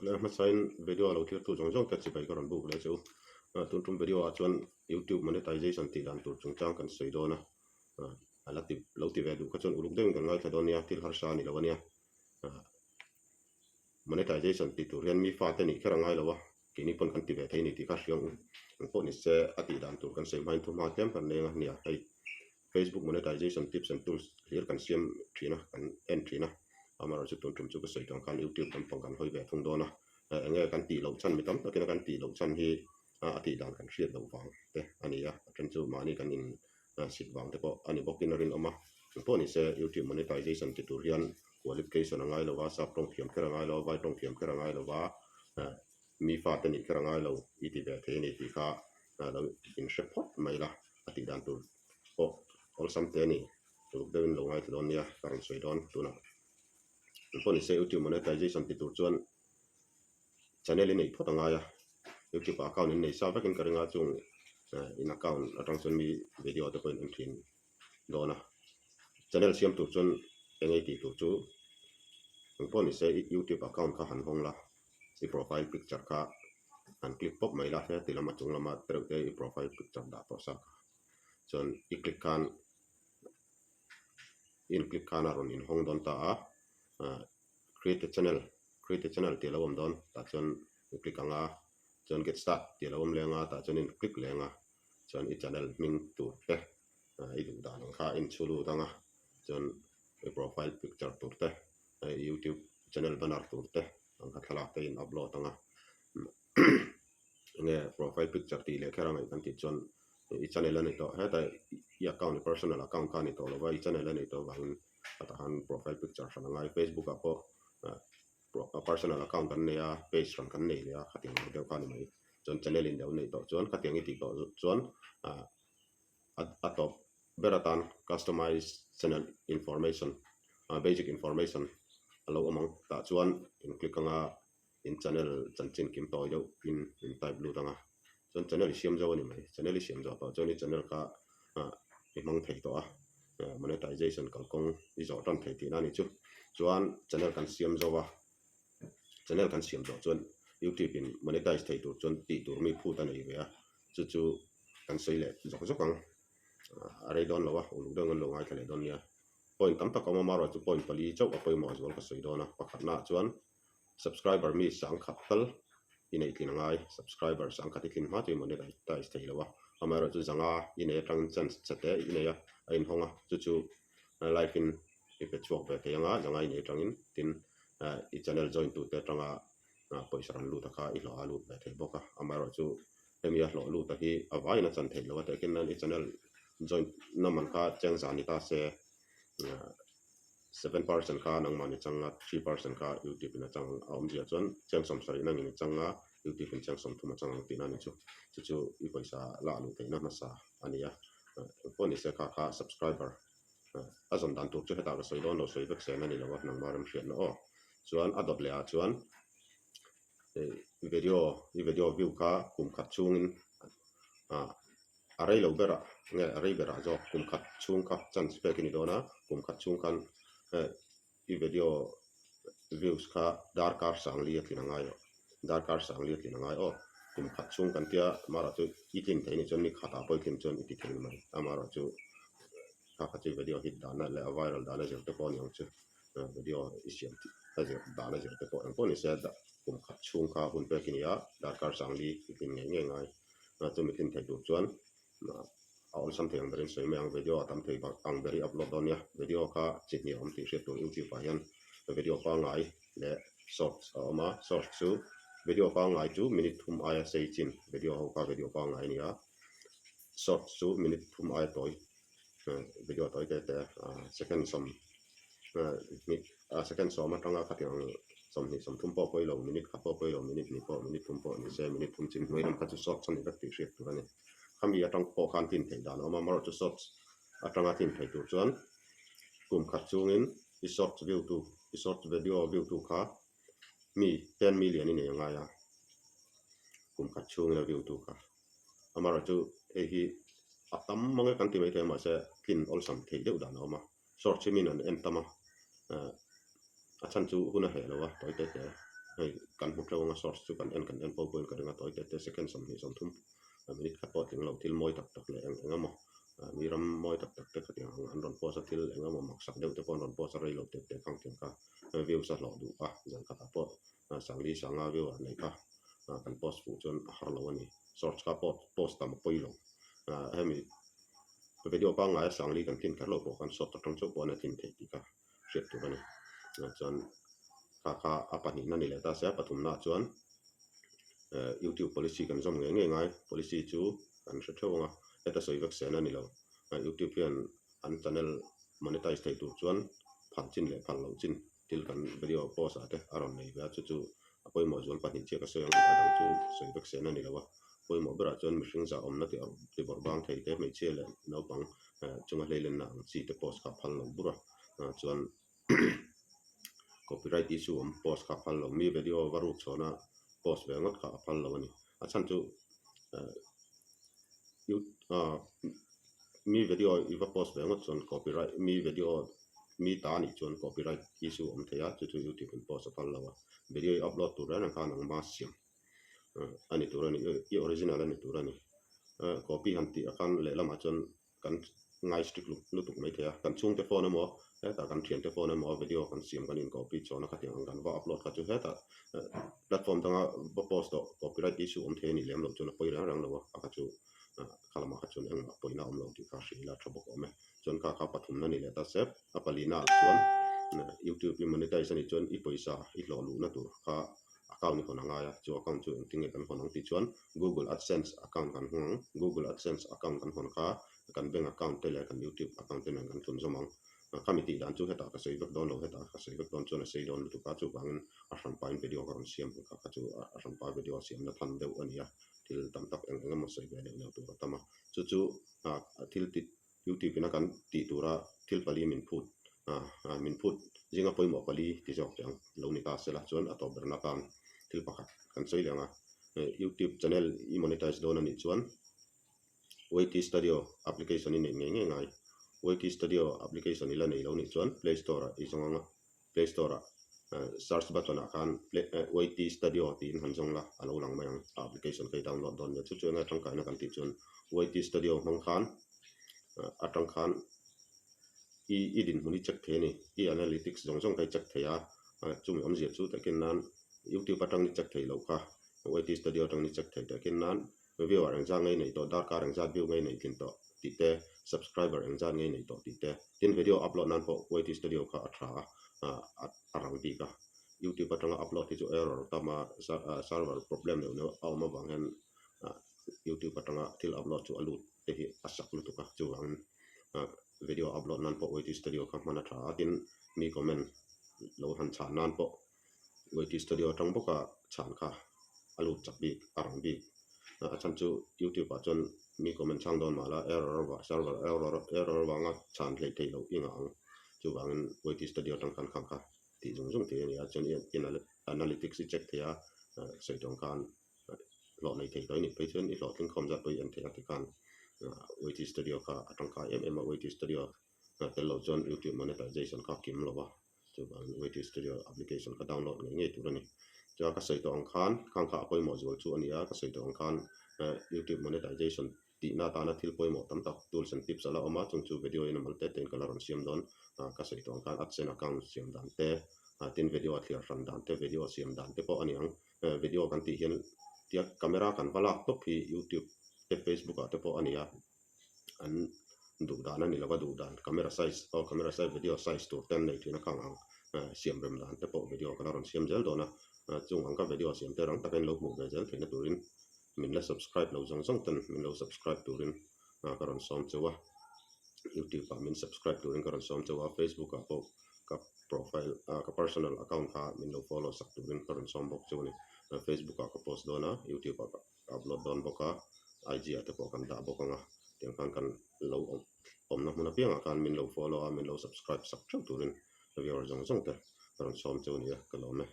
Leh hmasain video lo thlir tu zawng zawng te chibai ka rawn buk leh che u. Tun tum video ah chuan youtube monetization tih dan tur chungchang kan sawi dawn a, a la ti lo ti ve duh kha chuan uluk deuhin kan ngaithla dawn nia, thil harsa a ni lo a nia. Monetization tih tur hian mi fate nih kher a ngai lo a, keini pawn kan ti ve thei a ni tih kha hriang u. Engpawh ni se a tih dan tur kan sawi hmain thuhma tlem kan leng a nia hei. Facebook monetization tips and tools hlir kan siam thin a, kan en thin a, amaherawhchu chu tun tum chu ka sawi tawh ang khan YouTube lampang kan hawi ve thung dawn a, eng nge kan tih loh chhan mi tam takin a kan tih loh chhan hi a tih dan kan hriat loh vang te a ni a, a then chu mahni kan in sit vang te pawh a ni bawkin a rinawm a, engpawh ni se YouTube monetization ti tur hian qualification a ngai lo va, sap tawng thiam kher a ngai lo a, vai tawng thiam kher a ngai lo va, mi fate nih kher a ngai lo i ti ve thei a ni tih kha lo inhre phawt mai la a tih dan tur pawh awlsam te a ni. Uluk deuhin lo ngaithla dawn nia ka rawn sawi dawn tunah. Engpawh nise YouTube monetization ti tur chuan channel i neih phawt a ngai a, YouTube ah account in nei sa vekin ka ring a chung in account atang chuan mi video te pawh in en thin dawn a. Channel siam tur chuan eng ei tih tur chu engpawh nise YouTube account kha han hawng la. I profile picture kha han click pawp mai la heti lama chung lama tereuh te i profile picture dah tawh sa kha chuan i click khan i in click khan a rawn inhawng dawn ta a ah create a channel create a channel tih a lo awm dawn tah chuan i click ang a chuan get start tih a lo awm leng a tah chuan i in click leng a chuan i channel hming tur te ah i duh dan ang kha a inchhu lut ang a chuan i profile picture tur te. Youtube channel banner tur te ang kha thlalak te in upload ang a enge profile picture tih leh kher a ngaih kan tih chuan i channel a ni tawh hetah i account i personal account kha a ni tawh lo va i channel a ni tawh avangin hetah khan profile picture hran a ngai facebook ah pawh personal account kan nei a page hran kan nei leh a khatiang ang deuh kha a ni mai chuan channel in lo neih tawh chuan khatiang i tih tawh chuan ah a tawp ber atan customize channel information ah basic information a lo awm ang tah chuan in click anga in channel chanchin kim tawi deuh in in type lut anga chuan channel i siam zo a ni mai channel i siam zawh tawh chuan i channel kha ah i hmang thei tawh a monetization kalkawng i zawh tan thei tihna a ni chu chuan channel kan siam zo a channel kan siam zawh chuan youtube in monetize thei tur chuan tih tur mi phut a nei ve a chu chu kan sawi leh zawk zawk ang. A rei dawn lo a, uluk deuh an lo ngaithla leh dawn nia. Point tam tak a awm a, amaherawhchu chu point pali chauh a pawimawh zual ka sawi dawn a. Pakhatnaah chuan subscriber mi sangkhat tal i neih tlin a ngai, subscriber sangkhat i tlin hma chu i monetize thei lo a. Amaherawhchu chu zanga i nei atangin chance che te i nei a, a inhawng a, chu chu live in i pe chhuak ve thei ang a, zanga i nei atangin tin i channel join tute atanga pawisa rawn lut a kha i hlawh a lut ve thei bawk a, amaherawhchu hemi a hlawh lut a hi a vaiin a chan theih loh a tehkhin nan i channel join na man kha cheng zan ni ta se 7% kha nangmah ni chang a 3% kha youtube in a chang ang a awmzia chuan cheng 70 nangin i chang a youtube in cheng 30 a chang ang tihna a ni chu chu chu i pawisa lah luh theihna hmasa a ni a engpawh ni se kha kha subscriber A zawn dan tur chu hetah ka sawi dawn lo, sawi vek sen a ni lo a, nangmah remhriatna aw. Chuan a dawt leh ah chuan video, i video view kha kum khat chhungin ah a rei lo berah nge a rei berah zawk kum khat chhung kha chance pek i ni dawn a, kum khat chhung khan i video views kha darkar sangli a tlin a ngai lo, darkar sangli a tlin a ngai aw. Kum khat chhung kan tia amaherawhchu i tlin thei ni chuan ni khatah pawh i tlin chuan i ti thei ni mai, amaherawhchu Kha kha chu video hit dana leh a viral dana zir te pawh a ni ang chu, video i siam a zir dana zir te pawh engpawh ni se kum khat chhung kha hun pek i ni a, darkar sangli i tlin ngei ngei ngai. Chumi tlin thei tur chuan a awlsam thei ang berin sawi mai ang, video a tam thei ang ber i upload dawn nia, video kha chi hnih a awm tih hriat tur youtube ah hian video pangngai leh shorts a awm a, shorts chu video pangngai chu minute thum aia sei chin video ho kha video pangngai a ni a, shorts chu minute thum aia tawi. Video tawi te te second sawm hnih second sawm atanga khatiang 20 30 pawh pawi lo minute khat pawh pawi lo minute hnih pawh minute thum pawh ni se minute thum chin hnuai lam kha chu shorts a ni vek tih hriat tur a ni. Khami atang pawh khan tlin theih dan a awm a, amaherawhchu shorts atanga tlin theih tur chuan kum khat chungin i shorts view tu i shorts video view tu kha mi 10 million i nei a ngai a, kum khat chhungin a view tu kha. Amaherawhchu hei hi a tam mang e kan ti maithei a mahse tlin awlsam theih deuh dan a awm a, short hi min an en tam a, a chhan chu hun a heh lo a tawi te te. Hei kan hmu ṭeuh anga shorts chu kan en kan en pawh pawhin ka ring a tawi te te second 20 30 minute khat pawh tling lo thil mawi tak tak leh eng eng emaw mi ram mawi tak tak te khatiang ang an rawn post a thil eng emaw maksak deuh te pawh an rawn post a rei lo tep teh khang tiang kha views a hlawh duh a zan khatah pawh sangli sanga view ah neih kha kan post fuh chuan a har lo a ni shorts kha pawh post tam a pawi lo hemi video pangngai a sangli kan tlin kher lo pawh khan short atang chauh pawh an a tlin theih tih kha hriat tur a ni. Chuan kha kha a pahnihna ni leh ta se a pathumnaah chuan YouTube policy kan zawm ngei ngei ngai. Policy chu kan hre theuh ang a, heta sawi vek sena ni lo. YouTube hian an channel monetize thei tur chuan phal chin leh phal loh chin thil kan video post ah te a rawn nei ve a, chu chu a pawimawh zual pahnih chiah ka sawi ang a dang chu sawi vek sena ni lo a. Pawimawh berah chuan mihring zahawmna ti bawrh bang thei te hmeichhia leh naupang chunga hleilenna ang chi te post kha phal lo bur a chuan copyright issue awm post kha phal lo mi video va ruk chhuahna post ve ngawt kha a phal lo a ni a chhan chu mi video i va post ve ngawt chuan copyright mi video mi ta anih chuan copyright issue awm thei a chu chu youtube in post a phal lo a video i upload tur reng reng khan engmah siam a ni tur a ni i original a ni tur a ni copy han tih ah khan lehlamah chuan kan ngai strict lutuk mai thei a kan chhungte phone emaw hetah kan thiante phone emaw video kan siam kan in copy chhuahna kha tiang ang kan va upload kha chu hetah platform danga va post tawh copyright issue awm thei a nih lem loh chuan a pawi reng reng lo a a kha chu kha lamah kha chuan engmah pawina a awm lo tih kha hria ila tha bawk a awm e chuan kha kha pathumna ni leh ta sep a palina ah chuan youtube i monetize a nih chuan i pawisa i hlawh luhna tur kha account i hawn a ngai a, chu account chu engtin nge kan hawn ang tih chuan Google AdSense account kan hmang ang, Google AdSense account kan hawn kha kan bank account te leh kan YouTube account te nen kan thlun zawm ang. Khami tih dan chu hetah ka sawi vek dawn lo, hetah ka sawi vek dawn chuan a sei dawn lutuk a, chuvangin a hranpain video ka rawn siam ang kha, kha chu a hranpa video siamna than deuh a ni a, thil tam tak eng eng emaw sawi ve deuh deuh tur a tam a, chu chu thil ti YouTube ina kan tih tura thil pali min phut min phut zinga pawimawh pali ti zawk teh ang lo ni ta sela chuan a tawp berna atan thil pakhat kan sawi leh ang a YouTube channel i monetize dawn a nih chuan YT Studio application i neih ngei ngei ngai YT Studio application i la nei lo nih chuan Play Store ah i zawng ang a Play Store ah search button ah khan YT Studio tiin han zawng la a lo lang mai ang a application kha i download dawn nia chu chu enge tangkaina kan tih chuan YT Studio hmang khan atang khan i i dinhmun i check thei a ni i analytics zawng zawng kha i check thei a chumi awmzia chu takin nan YouTube atang i check theih loh kha YT Studio atang i check thei takin nan Viewer engzat ngei nei tawh, darkar engzat view ngei nei tlin tawh tih te, subscriber engzat ngei nei tawh tih te, tin video upload nan pawh YT Studio kha a tha a, a rang bik a. YouTube atanga upload hi chu error tam a, server problem neuh neuh a awm avang hian YouTube atanga thil upload chu a lut te hi a sak lutuk a, chuvangin video upload nan pawh YT Studio kha hman a tha a, tin mi comment lo han chhan nan pawh YT Studio atang bawka chhan kha a lut chak bik a rang bik. A chhan chu YouTube ah chuan mi comment chhang dawn mah la error vang server error error vanga chhan hleih theih loh i ngah ang. Chuvangin YT Studio atang khan khang kha tih zung zung thei a ni a, chuan analytics i check thei a, sawi tawng khan hlawh nei thei tawh i nih phei chuan i hlawhtling khawm zat pawh i en thei a tikhan YT Studio kha a tangkai em em a, YT Studio tel loh chuan YouTube monetization kha kim lo va. Chuvangin YT Studio application kha download ngei ngei tur a ni. Chuan ka sawi tawh ang khan, khang kha a pawimawh zual chu a ni a, ka sawi tawh ang khan YouTube monetization tihna atana thil pawimawh tam tak tools and tips a la awm a, chung chu video in a mal te tein ka la rawn siam dawn. Ka sawi tawh ang khan AdSense account siam dan te, tin video a thliar hran dan te, video siam dan te pawh a ni ang. Video kan tih hian tia camera kan va lak tawp hi YouTube te Facebook ah te pawh a ni a. an duh dan a ni lo a duh dan camera size aw camera size video size tur te an nei thin a khang ang siam rem dan te pawh video ka la rawn siam zel dawn a chung ang ka video siam te rang takin lo hmuh ve zel theihna turin min la subscribe lo zawng zawng ten min lo subscribe turin ka rawn sawm cheu a youtube ah min subscribe turin ka rawn sawm cheu a facebook ah pawh ka profile ka personal account kha min lo follow sak turin ka rawn sawm bawk cheu a ni facebook ah ka post dawn a youtube ah ka Ka upload dawn bawk a, IG ah te pawh kan dah bawk ang a, tiang khan kan lo awmna hmun apiangah khan min lo follow a, min lo subscribe sak theuh turin viewer zawng zawng te ka rawn sawm cheu a ni a, ka lawm e.